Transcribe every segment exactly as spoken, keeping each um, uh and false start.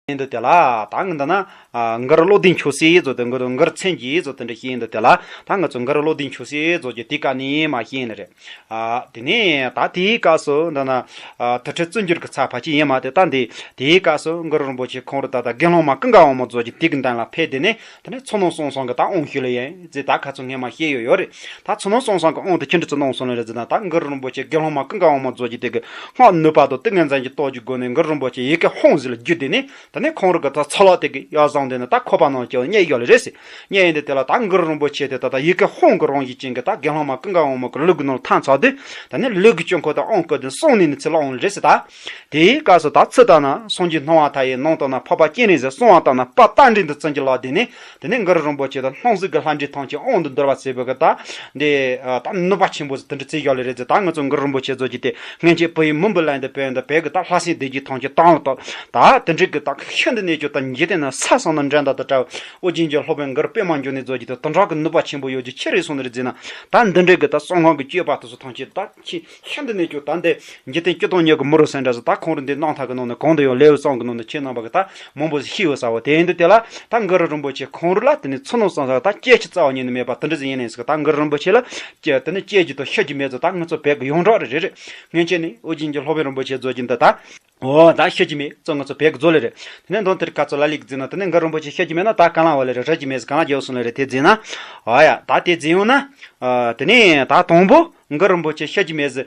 ཡིན་འདུག་དེ་ལ་ད་ངི་འདི་ན་མགར་བློ་ལྡན་ཆོས་སྲིད་ཚོ་དེ་མགར་མགར་མཚན་གྱི་ཚོ་དེ་འདྲ་ཤེས་ཡིན་འདུག་དེ་ལ་ད་ང་ཚོ་མགར་བློ་ལྡན་ཆོས་སྲིད་ཚོ་གི་དེ་ཀ་ནས་མ་ཤེས་ཡིན་རེད། དེ་ནས་ད་དེའི་སྐབས་སུ་འདི་ན་དུར་ཁྲོད་བཙན་བྱོལ་གྱི་ཚབ་ཕལ་ཆེར་ཡིན་མ་དེ་ད་འདི་དེའི་སྐབས་སུ་མགར་རིན་པོ་ཆེ་ཁོང་རུ་ད་ད་དགེ་སློང་མ་ཀུན་དགའ་དབང་མོ་ཚོ་གི་དེ་གི་མདུན་ལ་ཕེབས་དེ་ནས་དེ་ནས་ཚོ་ནང་སོང་སོང་གི་ད་དབང་ཞུ་ལ་ཡིན་ཟེར་ད་ཁ་ཚོ་ངས་མ་བཤད་ཡོད་ཡོད་རེད། ད་ཚོ་ནང་སོང་སོང་གི་དབང་དུ་ཁྱེད་འདྲ་ཚོ་གནང་སོང་ལ་རེད་ཟེར་ན་ད་མགར་རིན་པོ་ཆེ་དགེ་སློང་མ་ཀུན་དགའ་དབང་མོ་ཚོ་གི་དེ་གི་སྔགས་ནུས་པ་དང་ཏིང་ངེ་འཛིན་གྱི་སྟོབས་ཀྱི་སྒོ་ནས་མགར་རིན་པོ་ཆེ་ཡི་གེ་ཧཱུྃ་ཟེར་ལ་བརྒྱུད་དེ་ནས། ད་ནི་ཁོང་རུ་གི་ད་ཚ་ལོག་དེ་གི་ཡར་བཟུང་དེ་ནི་ད་ཁོ་པ་ནང་སྐྱེ་བ་རྙེད་ཡོད་ལེ་རེད་ཟེར། རྙེད་ཡིན་དེ་དེ་ལ་ད་མགར་རིན་པོ་ཆེ་དེ་ད་ད་ཡི་གེ་ཧཱུྃ་གི་རང་བཞིན་ཅན་གི་ད་དགེ་སློང་མ་ཀུན་དགའ་དབང་མོ་གི་ལུགས་ཀྱི་ནང་ཐང་ཚགས་དུས་ད་ནི་ལུགས་ཀྱི་སྐྱོན་ཁོ་ད་དབང་བསྐུར་དེ་གསུངས་ནས་ནི་ཚེ་ལ་འོང་ལེ་རེད་ཟེར་ད། དེའི་སྐབས་སུ་ད་ཚུར་ལྟ་ན་སངས་རྒྱས་སྣང་བ་མཐའ་ཡས་ནང་ལྟ་ན་འཕགས་པ་སྤྱན་རས་གཟིགས་གསང་བ་ལྟ་ན་དཔལ་རྟ་མགྲིན་དུ་བཙན་གྱི་ལག་དེ་ནི་དེ་ནི་མགར་རིན་པོ་ཆེ་ད་སྣང་སྲིད་ཀྱི་ལྷ་འདྲེ་ཐམས་ཅད་དབང་དུ་འདུལ་བ་ཟེར་བའི་གི་ད་འདི་ད་ནུས་པ་ཆེན་པོ་ཟེར་དེ་འདྲ་ཚེ་ཡོད་ལེ་རེད་ཟེར། ད་ང་ཚོ་མགར་རིན་པོ་ཆེ་ཚོ་གི་དེ་སྔོན་ཆད་བོད་ཡུལ་མུན་པའི་གླིང་དུ་བོད་ཡུལ་དུ་བོད་ཀྱི་ད་ལྷ་སྲིན་སྡེ་བརྒྱད་ཐམས་ཅད་དང་ལ་ད་དེ་འདྲའི་གི་ད་ཤིན་ཏུ་ནས་ཀྱང་ད་འཇིག་རྟེན་ན་ས་སང་ན་འགྲན་ཟླ་དང་བྲལ་བའི་ཨོ་རྒྱན་གྱི་སློབ་དཔོན་མགར་པདྨ་འབྱུང་གནས་ཚོ་གི་ད་དོན་དག་གི་ནུས་པ་ཆེན་པོ་ཡོད་ཀྱི་ཆི་རེད་སོང་ནི་རེད་ཟེར་ན། ད་འདི་འདྲའི་གི་ད་གསང་སྔགས་ཀྱི་སྤྱོད་པ་དེ་ཚོ་ཐམས་ཅད་ད་ཤི་ཤིན་ཏུ་ནས་ཀྱང་ད་འདི་འཇིག་རྟེན་སྤྱི་དང་ཉེ་གི་མི་རུ་སེམས་འདྲ་ཟེར། ད་ཁོང་རུ་འདི་རྣམ་ཐར་གི་ནང་ནས་གང་དུ་ཡང་ལེའུ་གསུམ་གི་ནང་ནས་ཁྱེད་རྣམ་པ་གི་ད་མང་པོ་ཞིག་ཤེས་ཡོད་ས་བོ། དེ་ཡིན་དུས་དེ་ལ་ད་མགར་རིན་པོ་ཆེ་ཁོང་རུ་ལ་དེ་ནས་ཚུར་སྣང་བསམ་ས་ད་སྐྱེ་འཆི་རྩ་བ་ཉིད་ནས་མེད་པ་དེ་འདྲ་ཟིག་ཡིན་ནས་ཟེར། ད་མགར་རིན་པོ་ཆེ་ལ་ཀྱེ་དེ་ནས་སྐྱེ་རྒྱུ་དང་ཤི་རྒྱུ་མེད་ཚོ་ད་ང་ཚོ་བོད་ཀྱི་ཡོངས་གྲགས་རེ་རེད་རེད། སྔོན་ཆད་ནས་ཨོ་རྒྱན་གྱི་སློབ་དཔོན་རིན་པོ་ཆེ་ཚོ་གི་འདི་ད། ཨོ་ད་ཤི་རྒྱུ་མེད་ཚོ་ང་ཚོ་བོད་ཀྱི་རྫོགས་ལེ་རེད། དེ་ནས་མདོ་མཐར་ཁ་ཚོ་ལ་ལིག་འཛིན་ན་དེ་ནས་མགར་རིན་པོ་ཆེ་ཤི་རྒྱུ་མེད་ན་ད་གང་ལ་བ་ལེ་རེད། རེད་ཀྱི་མེད་ཟེར་གང་ལ་རྒྱལ་སོང་ལེ་རེད། དེ་འཛིན་ན། ཨོ་ཡ་ད་དེ་འཛིན་ཡོང་ན། དེ་ནས་ད་དང་པོ་མགར་རིན་པོ་ཆེ་ཤི་རྒྱུ་མེད་ཟེར།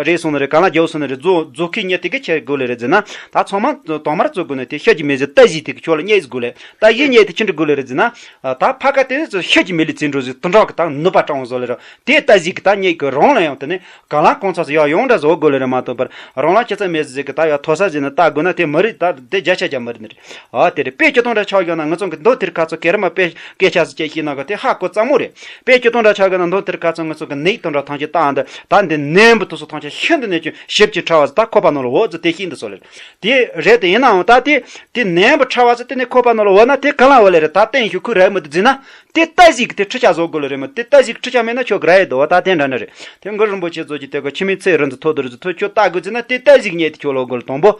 རེད་སོང་ནི་རེད། གང་ལ་རྒྱལ་སོང་ནི་རེད། རྫོགས་རྫོགས་ཁའི་གཉེར་དེ་གི་ཆེ་དགོས་ལེ་རེད་འཛིན་ན། ད་ཚང་མ་དང་མར་རྫོགས་དགོས་ནི་དེ་ཤི་རྒྱུ་མེད་ཟེར་ལྟ་ཞིག་དེ་གི་ཆོག་ལ་རྙེད་དགོས་ལེ། ལྟ་ཞིག་རྙེད་དེ་ཅི་འདྲ་དགོས་ལེ་རེད་འཛིན་ན། ད་ཕ་ཁ་དེ་ནས་ཚོ་ཤི་རྒྱུ་མེད་ལེ་ཚིག་འགྲོ་ཟེར་དོན་དག་གི་ད་ནུས་པ་དྲང་བཟོ་ལེ་རེད། དེ་ལྟ་ཞིག་གི་ད་རྙེད་དགོས་རང་ལ་ཡང་དེ་ནས། གང་ལ་གང་ཚ་ཟེར་ཡག་ཡོང་འདྲ་བཟོ་དགོས་ལེ་རེད་མ་གཏོགས་པར་རང་ལ་ཅི་ཙམ་མེད་ཟེར་གི་ད་ཡག་མཐོ་ས་ཟེར་ན་ལྟ་དགོས་ན་དེ་མི་རིགས་ད་དེ་བརྒྱ་ཆ་བརྒྱ་མི་རིགས་ནི་རེད། ཨ་དེ་རེད། དཔེ་ཅི་ཐོང་འདྲ་ཆགས་ཡོད་ན་ང་ཚོ་གི་མདོ་དེར་ཁ་ཚོ་གེ་ར་མ་དཔེ་སྐད་ཆ་ཟེར་ཅེས་ཤེས་ན་གི་དེ་ཧ་གོ་ཙམ་མོ་རེད། དཔེ་ཅི་ཐོང་འདྲ་ཆགས་ཡོད་ན་མདོ་དེར་ཁ་ཚོ་ང་ཚོ་གི་ནད་དང་འདྲ་ཐང་ཆད་བཏང་འདི་ད་འདི་ནད་འབུ་དུ་སུ་ཐང་ཆད་ཤིན་ཏུ་ནས་ཀྱང་ཞིབ་ཀྱི་ཕྲ་བ་ཟེར་ད་ཁོ་པ་ནོ་ལ་འོ་ཟེར་དེ་ཤིན་ཏུ་སོ་ལེ་རེད། དེ་རེད་དེ་ཡིན་ནའང་ད་དེ་དེ་ནད་འབུ་ཕྲ་བ་ཟེར་དེ་ནས་ཁོ་པ་ནོ་ལ་འོ་ན་དེ་ག་ལ་འོ་ལེ་རེད། ད་བསྟན་ཞུ་ཁུ་ར་མི་དུ་འཛིན་ན། དེ་ལྟ་ཞིག་གི་དེ་ཁྲི་ཆ་བཟོ་དགོས་ལོ་རེད་མོད། དེ་ལྟ་ཞིག་ཁྲི་ཆ་མེད་ན་ཁྱོད་ག་ར་ཡེ་དོ་བ་ད་དེ་འདྲ་ནི་རེད། དེ་མགར་རིན་པོ་ཆེ་ཚོ་གི་དེ་ག་ཁྱིམ་མི་ཚེ་རིན་ཚོ་ཐོ་དོ་རི་ཚོ་ཐོ་ཁྱོད་ལྟ་དགོས་ཚེ་ན་དེ་ལྟ་ཞིག་རྙེད་དེ་ཁྱོད་ལོ་དགོས་ལ་དང་པོ།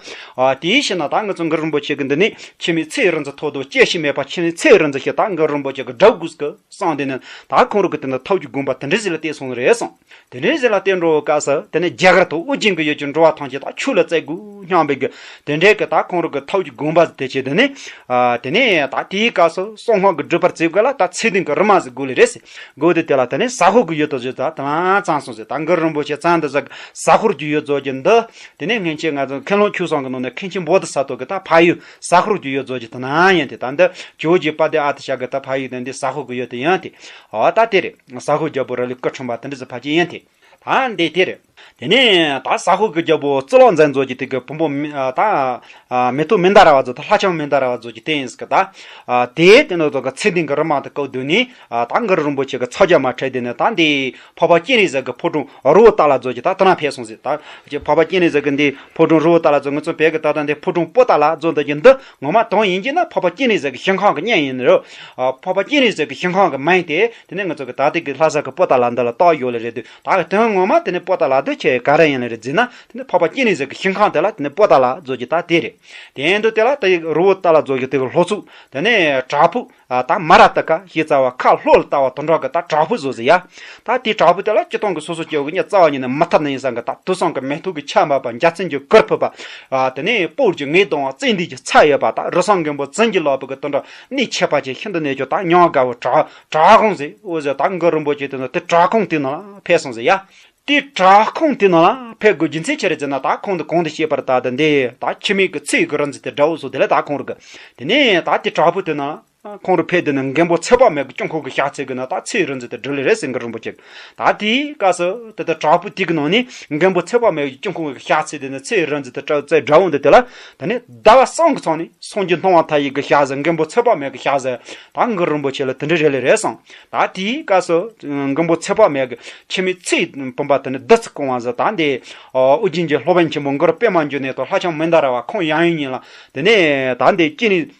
ཨ་དེའི་ཕྱིར་ན་ད་ང་ཚོ་མགར་རིན་པོ་ཆེ་གི་འདི་ནི་ཁྱིམ་མི་ཚེ་རིན་ཚོ་ཐོ་དོ་སྐྱེ་ཤི་མེད་པ་ཁྱིམ་མི་ཚེ་རིན་ཚོ་ཞེས་ད་མགར་རིན་པོ་ཆེ་གི་དགྲ་དགོས་ཀི་གསང་དེ་ནི་ད་ཁོང་རུ་གི་དེ་ནི་ཐབས་ཀྱི་དགོངས་པ་དེ་འདྲ་ཟིག་ལ་བལྟས་སོང་རེད་གསུངས། དེ་ནས་ཟེར་ལ་བསྟན་འགྲོ་བའི་སྐབས་སུ་དེ་ནས་རྒྱ་གར་དུ་ཨོ་རྒྱན་གྱི་ཡུལ་གྱི་འགྲོ་བ་ཐམས་ཅད་ད་ཆོས་ལ་བརྩེ་དགོས་སྙམ་པའི་གི་དེ་འདྲའི་གི་ད་ཁོང་རུ་གི་ཐབས་ཀྱི་དགོངས་པ་ཟེར་དེ་བྱས་དེ་ནས་ཨ་དེ་ནས་ད་དེའི་སྐབས་སུ་གསང་སྔགས་ཀྱི་སྒྲུབ་པར་བརྩི་དགོས་ལ་ད་ཚེ་བདུན་གྱི་རིམ་མ་ཟེར་དགོས་ལེ་རེད་ཟེར། དགོས་དེ་དེ་ལ་དེ་ནས་ཟ་ཧོར་གྱི་ཡུལ་དུ་བཞུད་ད་དེ་ལ་ཙང་སོང་ཟེར། ད་མགར་རིན་པོ་ཆེ་ཙང་འདི་ཟ་ཟ་ཧོར་གྱི་ཡུལ་རྫོགས་ཀྱི་འདི་དེ་ནས་སྔན་ཆད་ང་ཚོ་མཁན་སློབ་ཆོས་གསུམ་གི་ནང་ནས་མཁན་ཆེན་བོ་དྷི་ས་ཏྭ་གི་ད་ཕ་ཡུལ་ཟ་ཧོར་གྱི་ཡུལ་རྫོགས་ཀྱི་དེ་ན་ཡིན་ཏེ། ད་འདི་ཇོ་བོ་རྗེ་དཔལ་ལྡན་ཨ་ཏི་ཤ་གི་ད་ཕ་ཡུལ་དེ་འདི་ཟ་ཧོར་གྱི་ཡུལ་དེ་ཡིན་ཏེ། ཨ་ད་དེ་རེད། ཟ་ཧོར་རྒྱལ་པོ་ར་ལུག་སྐུ་འཁྲུངས་པ་དེ་འདྲ་ཟེར་ཕལ་ཆེར་ཡིན་ཏེ། ད་འདི་དེ་རེད། དེ་ནས་ད་ཟ་ཧོར་གྱི་རྒྱལ་པོ་གཙུག་ལག་མཛད་མཛད་ཀྱི་དེ་གི་བུ་མོ་མི་ཨ་ད་ཨ་མེ་ཏོག་མན་དཱ་ར་བ་ཚོ་ད་ལྷ་ལྕམ་མན་དཱ་ར་བ་ཚོ་གྱི་རྟེན་ཡིན་ཟེར་གི་ད། ཨ་དེ་དེ་ནས་ཚོ་གི་ཚེ་བདུན་གྱི་རིམ་མ་དེ་བཀོད་དུས་ནི་ཨ་ད་མགར་རིན་པོ་ཆེ་གི་ཚ་རྒྱ་མ་ཁྲེལ་དེ་ནས་ད་འདི་འཕགས་པ་སྤྱན་རས་གཟིགས་ཀྱི་ཕོ་བྲང་རི་བོ་ཏ་ལ་ཚོ་གྱི་ད་དེ་ན་ཕེབས་སོང་ཟེར། ད་ཅི་འཕགས་པ་སྤྱན་རས་གཟིགས་ཀྱི་འདི་ཕོ་བྲང་རི་བོ་ཏ་ལ་ཚོ་ང་ཚོ་བོད་ཀྱི་ད་ད་འདི་ཕོ་བྲང་པོ་ཏ་ལ་ཚོ་འདི་གྱི་འདི་ངོ་མ་དོན་ཡིན་གྱི་ན་འཕགས་པ་སྤྱན་རས་གཟིགས་ཀྱི་ཞིང་ཁམས་ཀྱི་གཉེན་ཡིན་ནི་རེད། ཨ་འཕགས་པ་སྤྱན་རས་གཟིགས་ཀྱི་ཞིང་ཁམས་ཀྱི་མིང་དེ་དེ་ནས་ང་ཚོ་གི་ད་ལྟའི་གི་ལྷ་ས་གི་པོ་ཏ་ལ་འདི་ལ་བཏགས་ཡོད་ལེ་རེད་དུས། ད་གི་དོན་ངོ་མ་དེ་ནས་པོ་ཏ་ལ་དུ་ཆེ་ག་རེ་ཡིན་ལེ་རེད་ཟེར་ན། དེ་ནས་འཕགས་པ་སྤྱན་རས་གཟིགས་ཀྱི་ཞིང་ཁམས་དེ་ལ་དེ་ནས་པོ་ཏ་ལ་ཚོ་གྱི་ད་དེ་རེད། དེ་ཡིན་དུས་དེ་ལ་ད་ཡི་རི་བོ་ཏ་ལ་ཚོ་གྱི་དེ་གི་ལྷོ་ཕྱོགས་དེ་ནས་བྲག་ཕུག་ཨ་ད་མ་ར་ཏི་ཀ་ཞེས་བྱ་བ་ཁ་ལྷོ་ལ་ལྟ་བ་དོན་གྲུབ་ཀྱི་ད་བྲག་ཕུག་བཟོ་ཟེར་ཡ། ད་དེ་བྲག་ཕུག་དེ་ལ་སྤྱིར་བཏང་གི་སོ་སོ་སྐྱེ་བོ་གི་གཉེན་རྩ་བ་ཉིད་ནས་མི་ཐུབ་ནི་ཡིན་ས་གི་ད་དུས་གསུམ་གི་མེ་ཏོག་གི་ཆར་འབབ་པ་འཇའ་ཚོན་གྱི་གུར་ཕུབ་པ། ཨ་དེ་ནས་སྤོས་ཀྱི་ངད་ལྡང་བ་བཙན་དུག་གི་ཚྭ་ཡོད་པ་ད་རི་བསང་མགོན་པོ་བཙན་གྱི་ལག་པ་གི་དོན་གྲུབ་གནས་ཁྱད་པར་ཅན་ཤིན་ཏུ་ནས་ཀྱང་ད་ཉམས་དགའ་བོ་བྲག་བྲག་ཁུང་ཟེར་འོ་ཟེར། ད་མགར་རིན་པོ་ཆེ་དེ་ནི་དེ་བྲག་ཁུང་དེ་ནང་ལ་ཕེབས་སོང་ཟེར་ཡ། དེ་བྲག་ཁུང་དེ་ནང་ལ་ཕེབས་དགོས་རྒྱུ་མཚན་ཅི་རེད་ཟེར་ན། ད་ཁོང་དུ་གོང་དུ་བཤད་པར་ད་ད་འདི་ད་འཆི་མེད་ཀྱི་ཚེ་གི་རིག་འཛིན་དེ་འདྲ་བོ་སོགས་དེ་ལ་ད་ཁོང་རུ་གི་དེ་ནས་ད་དེ་བྲག་ཕུག་དེ་ནང་ཁོང་རུ་ཕེབས་དེ་ནས་མགོན་པོ་ཚེ་དཔག་མེད་ཀྱི་སྐྱོང་ཁུངས་ཀྱི་ཞག་ཚེ་གི་ནང་ད་ཚེ་རིག་འཛིན་དེ་འགྲུབ་ལེ་རེད་ཟེར་མགར་རིན་པོ་ཆེ། ད་དེའི་སྐབས་སུ་དེ་ད་བྲག་ཕུག་དེ་གི་ནང་ནས་མགོན་པོ་ཚེ་དཔག་མེད་ཀྱི་སྐྱོང་ཁུངས་ཀྱི་ཞག་ཚེ་དེ་ནས་ཚེ་རིག་འཛིན་དེ་འདྲ་བོ་དེ་འདྲ་བོ་འདི་དེ་ལ་ད་ནི་ཟླ་བ་གསུམ་གི་ཚང་ནས་སངས་རྒྱས་སྣང་བ་མཐའ་ཡས་ཀྱི་ཞག་ཟེར་མགོན་པོ་ཚེ་དཔག་མེད་ཀྱི་ཞག་ཟེར་ད་མགར་རིན་པོ་ཆེ་ལ་དེ་འདྲ་རེད་ལེ་རེད་གསུངས། ད་དེའི་སྐབས་སུ་མགོན་པོ་ཚེ་དཔག་མེད་ཀྱི་འཆི་མེད་ཚེ་བུམ་པ་དེ་ནི་བདུད་རྩི་བཀང་བ་ཟེར། ད་འདི་ཨོ་རྒྱན་གྱི་སློབ་དཔོན་ཆེན་པོ་མགར་པདྨ་འབྱུང་གནས་དང་ལྷ་ལྕམ་མན་དཱ་ར་བ་ཁོང་ཡང་ཡིན་ཉིན་ལ་དེ་ནས་ད་འདི་སྐྱེ་ནི་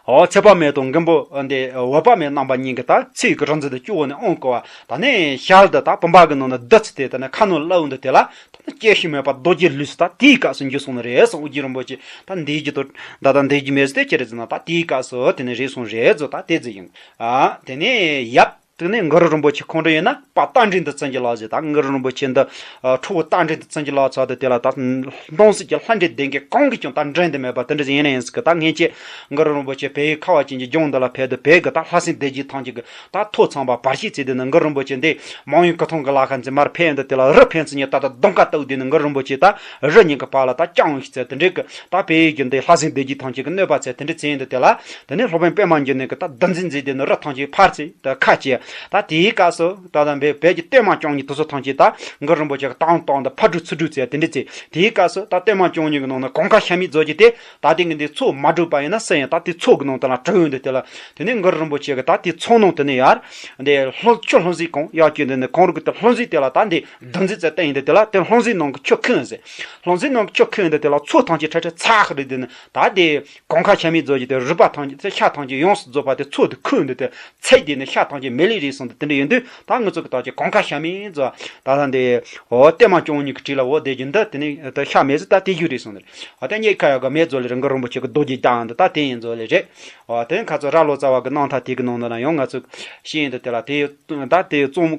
ཨོ་ཚེ་དཔག་མེད་དང་མགོན་པོ་འདི་འོད་དཔག་མེད་རྣམ་པ་གཉིས་ཀྱིས་ད་ཚེ་གི་རིག་འཛིན་དེ་སྐྱོབ་པ་ནས་དབང་བསྐུར་བ། ད་ནི་ཞལ་དུ་ད་བུམ་པ་གི་ནང་ན་བདུད་རྩི་དེ་ད་ནི་ཁ་ནང་བླུགས་འདི་དེ་ལ་ད་ནི་སྐྱེ་ཤི་མེད་པ་རྡོ་རྗེ་ལུས་སུ་ད་དེའི་སྐབས་སུ་འགྱུར་སོང་ནི་རེད་གསུངས། ཨོ་རྒྱན་རིན་པོ་ཆེ་ད་འདས་རྒྱུ་དང་ད་ད་འདས་རྒྱུ་མེད་ཟེར་དེ་ཅི་རེད་ཟེར་ན་ད་དེའི་སྐབས་སུ་དེ་ནི་རེད་སོང་རེད་ཟེར། ད་དེ་ཟེར་ཡིན། ཨ་དེ་ནས་ཡབ། དེ་ནས་གུ་རུ་རིན་པོ་ཆེ་ཁོང་ཁྲོ་ཡིན་ན་དཔལ་རྟ་མགྲིན་དུ་བརྩོན་གྱི་ལགས་ཟེར། ད་གུ་རུ་རིན་པོ་ཆེ་འདི་ཁྲོ་བོ་རྟ་མགྲིན་དུ་བརྩོན་གྱི་ལགས་ཚར་དུ་དེ་ལ་ད་སྣང་སྲིད་ཀྱི་ལྷ་འདྲེ་སྡེ་བརྒྱད་གང་གིས་ཀྱང་ད་འགྲན་དུ་མེད་པ་དེ་འདྲ་ཞིག་ཡིན་ན་ཡིན་ཟེར་གི། ད་སྔན་ཆད་གུ་རུ་རིན་པོ་ཆེ་བལ་ཡུལ་ཁ་བ་ཅན་གྱི་ལྗོངས་འདི་ལ་ཕེབས་དུ་བལ་གི་ད་ལྷ་སྲིན་སྡེ་བརྒྱད་ཐམས་ཅད་ཀྱི་ད་ཐོ་ཚང་པ་བར་ཆད་བྱས་དེ་ནི་གུ་རུ་རིན་པོ་ཆེ་འདི་མང་ཡུལ་ཀུ་ཐང་གི་ལ་ཁ་འཛིན་མར་ཕེབས་ཡོང་དུ་དེ་ལ་རི་ཕན་ཚུན་གཉིས་ད་ད་གདོང་ཁ་གཏུག་དེ་ནི་གུ་རུ་རིན་པོ་ཆེ་ད་རི་གཉིས་ཀྱི་བར་ལ་ད་བརྐྱངས་ཤིག་ཚེ་དེ་འདྲའི་གི་ད་བལ་ཡུལ་གྱི་འདི་ལྷ་སྲིན་སྡེ་བརྒྱད་ཐམས་ཅད་ཀྱི་གནོད་པ་ཚེ་དེ་འདྲའི་ཚེ་ཡིན་དུ་དེ་ལ། དེ་ནས་སློབ་དཔོན་པདྨ་འབྱུང་གནས་ཀྱིས་ད་བདུད་རྩི་མཛད་དེ་ནི་རི་ཐམས་ཅད་ཕར་ཚེ་ད་ཁ་བཅད། ད་དེའི་སྐབས་སུ་ད་ད་བལ་བལ་གྱི་སྟོད་དམག་བཅུ་གཉིས་དེ་ཚོ་ཐམས་ཅད་ད་གུ་རུ་རིན་པོ་ཆེ་གི་དང་དང་ད་ཕར་འགྲོ་ཚུར་འགྲོ་ཚེ་དེ་འདྲ་ཚེ། དེའི་སྐབས་སུ་ད་སྟོད་དམག་བཅུ་གཉིས་ཀྱི་ནང་ན་གོང་ཁ་ཤ་མིག་རྫོགས་ཀྱི་དེ་ད་དེ་གི་འདི་ཚོ་མ་འགྲོ་པ་ཡིན་ན་སུ་ཡིན་ད་དེ་ཚོ་གི་ནང་དུ་ལ་གྲུ་ཡོང་དུ་དེ་ལ། དེ་ནས་གུ་རུ་རིན་པོ་ཆེ་གི་ད་དེ་ཚོ་ནང་དེ་ནས་ཡར་འདི་ལྷུང་ཆུ་ལྷུང་བཟེད་གང་ཡག་གི་འདི་ནས་གང་རུ་གི་དེ་ལྷུང་བཟེད་དེ་ལ་ད་འདི་བདུད་རྩི་ཚེ་བསྟན་ཡིན་དུ་དེ་ལ་དེ་ལྷུང་བཟེད་ནང་གི་ཆུ་ཁོལ་ཟེར། ལྷུང་བཟེད་ནང་གི་ཆུ་ཁོལ་འདི་དེ་ལ་ཚོ་ཐམས་ཅད་ཁྲ་ཁྲ་ཚ་ཁ་རེད་དེ་ནི་ད་དེ། གོང་ཁ་ཤ་མིག་རྫོགས་ཀྱི་དེ་རུས་པ་ཐམས་ཅད་ཚེ་ཤ་ཐམས་ཅད་ཡོངས་སུ་རྫོགས་པ་དེ་ཚོ་དེ་ཁོལ་འདི་དེ་ཚད་དེ་ནི་ཤ་ཐམས་ཅད་མེ་ལི་རེད་སོང་དེ་དེ་འདྲ་ཡིན་དུས་ད་ངུ་ཚོ་གི་ཐམས་ཅད་གོང་ཁ་ཤ་མིག་རྫོགས་ད་ལ་འདི་འོ་སྟོད་དམག་བཅུ་གཉིས་ཀྱི་གྲས་ལ་འོ་བསྡད་ཀྱི་འདི་དེ་ནི་ད་ཤ་མེད་ཟེར་ད་དེ་རྒྱུ་རེད་སོང་དེ་རེད། འོ་ད་རྙེད་ཁ་ཡག་གི་མེད་རྫོགས་ལེ་རེད། གུ་རུ་རིན་པོ་ཆེ་གི་རྡོ་རྗེ་རྒྱན་འདི་ད་དེ་ཡིན་རྫོགས་ལེ་རེད། འོ་དེ་ཁ་ཚོ་ར་ལོ་ཙཱ་བ་གི་རྣམ་ཐར་དེ་གི་ནང་དུ་ན་ཡང་ང་ཚོ་ཤེས་ཡིན་དུ་དེ་ལ་དེ་ད་དེ་གཙང་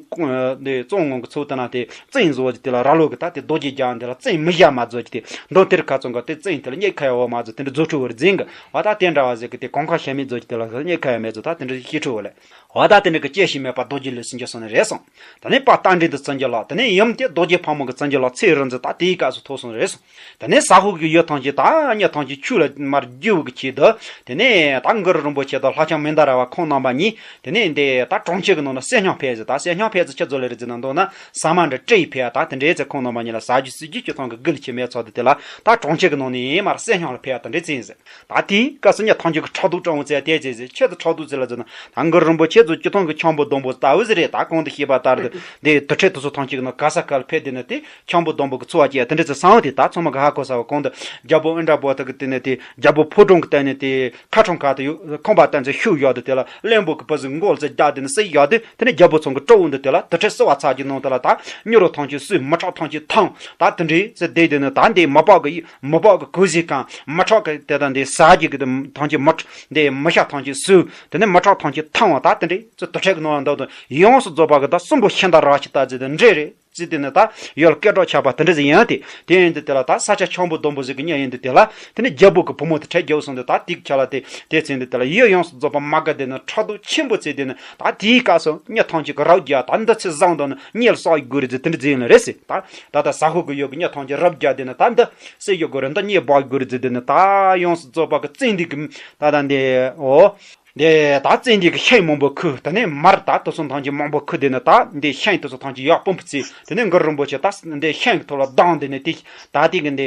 འདི་གཙང་ངོས་ཀྱི་ཚུལ་དུ་ན་དེ། རྩིང་བཟོ་བ་ཅིག་དེ་ལ་ར་ལོ་གི་ད་དེ་རྡོ་རྗེ་རྒྱན་འདི་ལ་རྩིང་མི་བཞག་མ་བཟོ་ཅིག་དེ་འདོན་དེར་ཁ་ཚོན་ག་དེ་རྩིང་དེ་ལ་རྙེད་ཁ་ཡ་བ་མ་བཟོ་དེ་འདྲ་བཟོ་འཕྲུལ་བར་འཛིན་གི་བ་ད་དེ་འདྲ་བ་ཟེར་གི་དེ་གོང་ཁ་ཤ་མིག་བཟོ་ཅིག་དེ་ལ་རྙེད་ཁ་ཡ་མེད་བཟོ་ད་དེ་འདྲ་ཤི་འཕྲུལ་བ་ལས་བ་ད་དེ་འདྲ་གི་སྐྱེ་ཤི་མེད་པ་རྡོ་རྗེ་ལུས་སུ་འགྱུར་སོང་ནི་རེད་སོང་། ད་ནི་དཔལ་རྟ་མགྲིན་དུ་བརྩོན་གྱི་ལགས། དེ་ནས་ཡུམ་དེ་རྡོ་རྗེ་ཕག་མོ་གི་བརྩོན་གྱི་ལགས་ཚེ་རིག་འཛིན་ད་དེའི་སྐབས་སུ་ཐོབ་སོང་ནི་རེད་སོང་། དེ་ནས་ཟ་ཧོར་གྱི་ཡུལ་ཐམས་ཅད་ད་མྱི་ཐམས་ཅད་ཆོས་ལ་མར་བསྒྱུར་བའི་ཆེད་དུ། དེ་ནས་ད་གུ་རུ་རིན་པོ་ཆེ་དང་ལྷ་ལྕམ་མནྡ་ར་བ་ཁོང་རྣམ་པ་གཉིས་དེ་ནས་འདི་ད་གྲོང་ཁྱེར་གྱི་ནང་ན་གསེར་སྙིང་ཕེབས་ཟེར། ད་གསེར་སྙིང་ཕེབས་ཟེར་ཆི་ཟོ་ལེ་རེད་ཟེར་ན་མདོར་ན་ཟ་མ་འདྲ་སྤྲེའུ་ཕེབས་ད་དེ་འདྲའི་ཚེ་ཁོང་རྣམ་པ་གཉིས་ལ་ཟ་རྒྱུ་ཟོ་རྒྱུ་སྤྱི་ཐང་གི་དགུ་ལ་ཁྱེར་མེད་ཚོགས་དེ་དེ་ལ་ད་གྲོང་ཁྱེར་གྱི་ནང་ནས་མར་གསེར་སྙིང་ལ་ཕེབས་ད་དེ་འདྲའི་ཚེ་ཡིན་ཟེར། ད་དེའི་སྐབས་སུ་མྱི་ཐམས་ཅད་ཀྱི་ཕྲག་དོག་སྤྲང་བོ་ཚེ་དེ་ཚེ་ཟེར་ཆེད་དུ་ཕྲག་དོག་ཚེ་ལ་ཟེར་ན་ད་གུ་རུ་རིན་པོ་ཆེ་ཚོ་སྤྱི་ཐང་གི་ཁྱུང་པོ་སྡོང་པོ་ལྟ་བུ་ཟེར་རེད། ད་གོང་དུ་བཤད་པ་ལྟར་དུ་འདི་དུར་ཁྲོད་དུ་སོ་ཐམས་ཅད་ཀྱི་ནང་ག་ས་ག་ལ་ཕེབས་དེ་ནི་དེ། ཁྱུང་པོ་སྡོང་པོ་གི་འཚོ་བ་སྐྱེལ་དེ་འདྲ་ཚེ་སང་བ་དེ་ད་ཚང་མ་གི་ཧ་གོ་ས་བ་གོང་དུ་རྒྱལ་པོ་ཨིནྡྲ་བྷུ་ཏི་གི་དེ་ནས་དེ་རྒྱལ་པོ་ཕོ་བྲང་གི་སྟེང་ནས་དེ་ཁ་ཁྲོམ་ཁ་དུ་ཡོད་ཁང་པ་སྟེང་ཚེ་ཤུགས་ཡོད་དེ་དེ་ལ་བློན་པོ་གི་བུ་ཟིག་མགོ་ཚེ་རྒྱག་དེ་ནས་སྲིད་ཡོད་དེ་དེ་ནས་རྒྱལ་པོ་ཚང་གི་སྤྲོ་བོ་འདི་དེ་ལ་དུར་ཁྲོད་བསིལ་བ་ཚ་གྱི་ནང་དེ་ལ་ད་མྱི་རོ་ཐམས་ཅད་སོས་མི་ཁྲག་ཐམས་ཅད་ཐང་ད་དེ་འདྲའི་ཚེ་བསྡད་དེ་ནས་ད་འདི་མི་པག་གི་མི་པག་གི་གོས་ཟིག་གང་མི་ཁྲག་གི་དེ་ད་འདི་ཟ་རྒྱུ་གི་དེ་ཐམས་ཅད་མི་ཁྲག་འདི་མི་ཤ་ཐམས་ཅད་སོས་དེ་ནས་མི་ཁྲག་ཐམས་ཅད་ཐང་བ་ད་དེ་འདྲའི་ཚེ་དུར་ཁྲོད་གི་ནང་ལ་འདུག་དང་ཡོངས་སུ་རྫོགས་པ་གི་ད་གསུམ་པོ་ཤིན་ཏུ་རབ་ཆེ་ལྟ་ཟེར་དེ་འདྲ་རེད། ཅི་དེ་ནི་ད་ཡོད་སྐད་གྲགས་ཆགས་པ་དེ་འདྲ་ཟིག་ཡིན་ཏེ། དེ་ཡིན་དུས་དེ་ལ་ད་ས་ཆ་ཁྱུང་པོ་སྡོང་པོ་ཟིག་གི་མྱི་ཡིན་དུས་དེ་ལ་དེ་ནི་རྒྱལ་པོ་གི་བུ་མོ་དེ་ཁྲིད་རྒྱལ་པོ་སོང་དུས་ད་དེ་ཆ་ལ་དེ་དེ་ཚེ་འདི་དེ་ལ་ཡུལ་ཡོངས་སུ་རྫོགས་པ་མ་དགའ་དེ་ནི་ཕྲག་དོག་ཆེན་པོ་ཚེ་དེ་ནི་ད་དེའི་སྐབས་སུ་མྱི་ཐམས་ཅད་ཀྱི་རབ་རྒྱ་ད་འདི་ཚེ་བཟང་དང་ནི་གཉེར་བསགས་དགོས་རེད་ཟེར་དེ་འདྲ་ཟིག་ཡིན་ལ་རེད་ཟེར། ད་ད་ད་ཟ་ཧོར་གི་ཡུལ་གི་མྱི་ཐམས་ཅད་རབ་རྒྱ་དེ་ནི་ད་འདི་སེ་ཡོད་དགོས་རེད་འདི་གཉེར་སྦ་དགོས་རེད་ཟེར་དེ་ནི་ད་ཡོངས་སུ་རྫོགས་པ་གི་བཙན་དེ་གི་ད་ད་འདི་འོ། དེ་ད་བཙན་དེ་གི་ཤིང་མང་པོ་ཁུར་དེ་ནས་མར་ད་དུ་སོང་ཐང་གི་མང་པོ་ཁུར་དེ་ནས་ད་འདི་ཤིང་དུ་སོང་ཐང་གི་ཡག་སྤུན་པོ་ཚེ་དེ་ནས་གུ་རུ་རིན་པོ་ཆེ་ད་འདི་ཤིང་གི་ཐོག་ལ་ལྡང་དེ་ནས་དེ་ད་དེ་གི་འདི་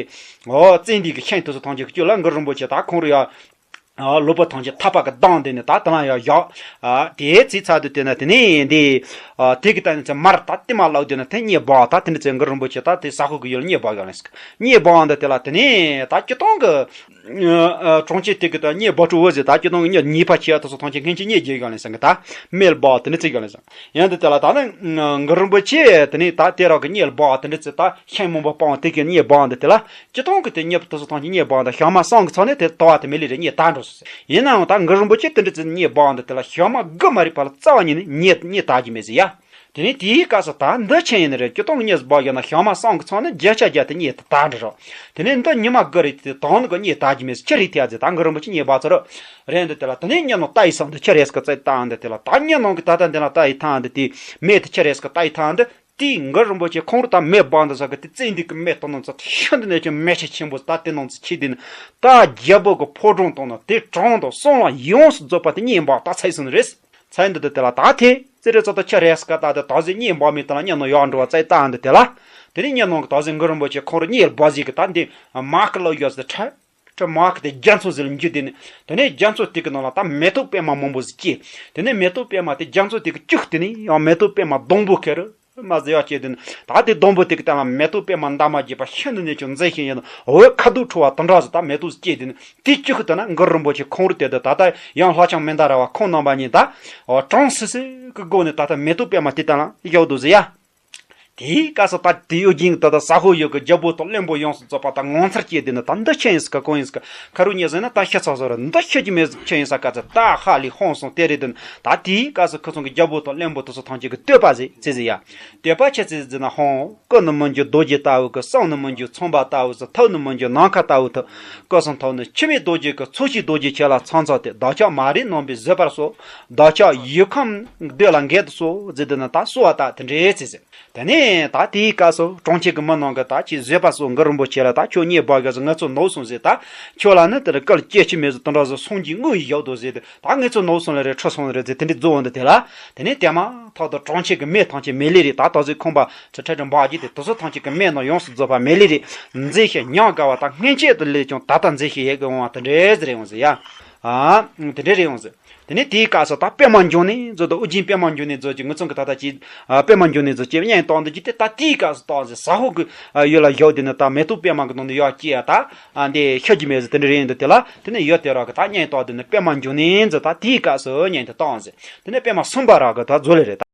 འོ་བཙན་དེ་གི་ཤིང་དུ་སོང་ཐང་གི་ཁྱོད་ལ་གུ་རུ་རིན་པོ་ཆེ་ད་ཁོང་རུ་ཡ་ལོ་པོ་ཐང་གི་ཐག་པ་གི་ལྡང་དེ་ནས་ད་དེ་ལ་ཡ་ཡག་དེ་ཚེ་ཚ་དུ་དེ་ན་དེ་ནས་འདི་དེ་གི་ད་ནས་ཚེ་མར་ད་དེ་མ་ལག་དེ་ན་དེ་གཉེར་སྦ་ད་དེ་ནས་ཚེ་གུ་རུ་རིན་པོ་ཆེ་ད་དེ་ཟ་ཧོར་གི་ཡུལ་གཉེར་སྦ་ཡག་ལ་ཟེར་གཉེར་སྦ་འདི་དེ་ལ་དེ་ནས་ད་སྤྱི་བཏང་གི་གྲོང་ཁྱེར་དེ་གི་ད་གཉེར་སྦ་ཕྲུ་བོ་ཟེར་ད་སྤྱི་བཏང་གི་གཉེར་ཉེས་པ་ཆེ་ཡ་དེ་ཚོ་ཐམས་ཅད་ངན་ཆེ་གཉེར་རྒྱལ་ག་ལེན་སང་གི་ད་མེལ་སྦ་དེ་ནི་ཚིག་ག་ལེན་སང་ཡང་དེ་དེ་ལ་ད་ནི་གུ་རུ་རིན་པོ་ཆེ་དེ་ནི་ད་དེ་རག་གི་གཉེར་སྦ་དེ་འདྲ་ཚེ་ད་ཤིང་མང་པོ་སྤང་དེ་གི་གཉེར་སྦ་འདི་དེ་ལ་སྤྱི་བཏང་གི་དེ་གཉེར་དེ་ཚོ་ཐམས་ཅད་གཉེར་སྦ་འདི་ཞག་མ་སང་གི་ཚང་ནས་དེ་དོ་བ་དེ་མེ་ལི་རེ་གཉེར་ད་འགྲོ་སོ་ཟེར་ཡིན་ནའང་ད་གུ་རུ་རིན་པོ་ཆེ་དེ་འདྲ་ཚེ་གཉེར་སྦ་འདི་དེ་ལ་ཞག་མ་དགུ་མ་རིག་པ་ལ་རྩ་བ་ཉིད་ནས་གཉེར་གཉེར་ད་གི་མེད་ཟེར་ཡ། དེ་ནས་དེའི་སྐབས་སུ་ད་འདི་ཆེན་ཡིན་ནི་རེད། སྤྱི་བཏང་གི་གཉེར་སྦ་ཡོད་ན་ཞག་མ་སང་གི་ཚང་ནི་བརྒྱ་ཆ་བརྒྱ་དེ་གཉེར་དེ་དག་འདྲི་རོགས། དེ་ནས་འདི་ཉི་མ་དགུ་རེད་དེ་དང་ནི་གི་གཉེར་དག་གི་མེད་ཅི་རེད་དེ་ཨ་ཙི་ད་གུ་རུ་རིན་པོ་ཆེ་གཉེར་སྦ་ཚར་རོགས་རེད་འདི་དེ་ལ་དེ་ནས་གཉེར་ནང་ལྟ་ཡི་སང་འདི་ཆི་རེད་སྐད་ཚད་བཏང་འདི་དེ་ལ་ད་གཉེར་ནང་གི་ད་ལྟ་འདི་ལ་ལྟ་ཡི་ཐང་འདི་དེ་མེད་དེ་ཆི་རེད་སྐད་ལྟ་ཡི་ཐང་འདི་དེའི་གུ་རུ་རིན་པོ་ཆེ་ཁོང་རུ་ད་མེ་སྦ་འདི་ས་གི་དེ་བཙན་འདི་གི་མེ་ལྟ་ནང་ཚ་ཤིན་ཏུ་ནས་ཀྱང་མེ་ཆེ་ཆེན་པོ་ད་དེ་ནང་ཚ་ཆེ་དེ་ནི་ད་རྒྱལ་པོ་གི་ཕོ་བྲང་དང་ན་དེ་གྲོང་དང་གསུམ་ལ་ཡོངས་སུ་རྫོགས་པ་དེ་གཉེར་སྦ་ད་ཚད་སོང་ནི་རེད། ཚན་འདི་དེ་དེ་ལ་ད་དེ་ཙི་རེ་ཙོ་ད་ཆ་རེས་ཀ་ད་དེ་ད་ཟེ་གཉེར་སྦ་མི་དེ་ལ་གཉེར་ནང་ཡག་འགྲོ་བ་ཙེ་ད་འདི་དེ་ལ། དེ་ནས་གཉེར་ནང་གི་ད་ཟེ་གུ་རུ་རིན་པོ་ཆེ་ཁོང་རུ་གཉེར་སྦ་ཟིག་གི་ད་འདི་མ་ཀི་ལོ་ཡོད་ཟེར་ཁྲ་ཁྲ་མ་ཀི་དེ་རྒྱ་མཚོ་ཟེར་ལ་འཇུ་དེ་ནི་དེ་ནས་རྒྱ་མཚོ་དེ་གི་ནང་ལ་ད་མེ་ཏོག་པད་མ་མང་པོ་ཟིག་སྐྱེས། དེ་ནས་མེ་ཏོག་པད་མ་དེ་རྒྱ་མཚོ་དེ་གི་བཅུག་དེ་ནས་ཡང་མེ་ཏོག་པད་མ་སྡོང་པོ་ཁེ་རུ། མ་ཟེར་ཡག་སྐྱེས་དེ་ནི་ད་དེ་སྡོང་པོ་དེ་གི་སྟེང་ལ་མེ་ཏོག་པད་མ་འདབ་མ་བརྒྱད་པ་ཤིན་ཏུ་ནས་ཀྱང་མཛེས་ཤིང་ཡིན་ནོ། འོད་ཁ་དོག་འཕྲོ་བ་དེ་འདྲ་ཟིག་ད་མེ་ཏོག་ཟིག་སྐྱེས་དེ་ནི་དེ་གཅིག་གི་དེ་ན་གུ་རུ་རིན་པོ་ཆེ་ཁོང་རུ་དེ་དུ་ད་ལྟ་ཡང་ལྷ་ལྕམ་མན་དཱ་ར་བ་ཁོང་རྣམ་པ་གཉིས་ད་གྲོང་སི་སི་གི་སྒོ་ནས་ད་ལྟ་མེ་ཏོག་པད་མ་དེ་སྟེང་ལ་བཞག་འདུག་ཟེར་ཡ། དེའི་སྐབས་སུ་ད་དེ་གཡོ་སྒྱུ་ད་ལྟ་ཟ་ཧོར་ཡུལ་གྱི་རྒྱལ་པོ་དང་བློན་པོ་ཡོངས་སུ་རྫོགས་པ་ད་ངོ་མཚར་སྐྱེས་དེ་ནི་ད་འདི་ཆི་ཡིན་ཟེར་ག་གང་ཡིན་ཟེར་ག་ཁ་རུ་ཉེ་ཟེར་ན་ད་ཤི་ཚར་སོང་ར་འདི་ཤི་རྒྱུ་མེད་ཟེར་ཆི་ཡིན་ཟེར་ག་ཚ་ད་ཧ་ལས་ཧོན་སོང་དེ་རེད་དེ་ནི་ད་དེའི་སྐབས་སུ་ཁོ་ཚོ་གི་རྒྱལ་པོ་དང་བློན་པོ་དེ་ཚོ་ཐམས་ཅད་ཀྱི་བསྟོད་པ་ཟེར་ཚེ་ཟེར་ཡ། བསྟོད་པ་ཆི་ཚེ་ཟེར་ན་ཧོན། སྐུ་ནི་མི་འགྱུར་རྡོ་རྗེ་ལྟ་བུ་གི། བསམ་ནི་མི་འགྱུར་ཚངས་པ་ལྟ་བུ་ཟེར། ཐུགས་ནི་མི་འགྱུར་ནམ་མཁའ་ལྟ་བུ་ཐུགས། སྐུ་གསུང་ཐུགས་ནི་འཆི་མེད་རྡོ་རྗེ་སྐུ། ཚོགས་ཀྱི་རྡོ་རྗེ་ཁྱེད་ལ་ཕྱག་འཚལ་ཏེ། བདག་ཅག་མ་རིག་རྣམ་པས་བཟོད་པར་གསོལ། བདག་ཅག་ཡུལ་ཁམས་འདོད་ལ་འགེལ་དུ་གསོལ་ཟེར་དུས་ན་ད་གསོལ་བ་ད་དེ་འདྲའི་ཚེ་ཟེར། དེ་ནས་ད་དེའི་སྐབས་སུ་གྲོང་ཁྱེར་གྱི་མི་རྣམས་ཀྱིས་ད་ཅིག་བཟོད་པ་གསོལ། གུ་རུ་རིན་པོ་ཆེ་ལ་ད་ཁྱོད་གཉེན་སྦ་གི་ཟེར་ངེད་ཚོ་ནོར་སོང་ཟེར། ད་ཁྱོད་ལ་ནི་དེ་ལ་སྐུ་ལ་སྐྱེ་ཆི་མེད་ཟེར་དེ་འདྲ་ཟེར་སོང་གྱི་དངོས་ཡིན་བཞག་འདུག་ཟེར་ཏེ། ད་ངེད་ཚོ་ནོར་སོང་ལ་རེད། ཁྲོ་སོང་ལ་རེད་ཟེར་དེ་འདྲའི་རྫོགས་འོང་དུ་དེ་ལ། དེ་ནས་དེ་མ་ཐག་ཏུ་གྲོང་ཁྱེར་གྱི་མི་ཐམས་ཅད་མི་ལུས་རེད། ད་ད་གཟོད་ཁང་པ་ཚོ་ཁྲ་ཁྲ་འབག་རྒྱུ་དེ་དེ་ཚོ་ཐམས་ཅད་ཀྱི་མི་རྣམས་ཡོངས་སུ་རྫོགས་པ་མི་ལུས་རེད། མཛེས་ཤིང་ཉམས་དགའ་བ་དང་སྔན་ཆད་དུ་ལས་ཀྱང་ད་ལྟ་མཛེས་ཤིང་ཡིད་ཀྱིས་འོང་བ་དེ་འདྲའི་ཟེར་ཡོང་ཟེར་ཡ། ཨ་དེ་འདྲའི་རེད་ཡོང་ཟེར། དེ་ནས་དེའི་སྐབས་སུ་ད་པད་མ་འབྱུང་གནས་མཛོད་དུ་ཨོ་རྒྱན་པད་མ་འབྱུང་གནས་མཛོད་ཀྱི་ངུ་ཚང་གི་ད་ལྟ་ཅི་པད་མ་འབྱུང་གནས་མཛོད་ཀྱི་སྙན་གཏོང་འདི་ཅི་དེ་ད་དེའི་སྐབས་སུ་གཏོང་ཟེར། ཟ་ཧོར་གྱི་ཡུལ་ལ་བཞག་དེ་ནི་ད་མེ་ཏོག་པད་མ་གི་ནང་དུ་ཡོད་སྐྱེས་ཡ་ད། ཨ་འདི་ཤི་རྒྱུ་མེད་ཟེར་དེ་འདྲ་རེད་འདུག་དེ་ལ་དེ་ནས་ཡུལ་དེ་རག་གི་ད་སྙན་གཏོང་དེ་ནི་པད་མ་འབྱུང་གནས་མཛོད་ད་དེའི་སྐབས་སུ་སྙན་དེ་གཏོང་ཟེར། དེ་ནས་པད་མ་གསུམ་པ་རག་གི་ད་མཛོད་ལས་རེད་ད།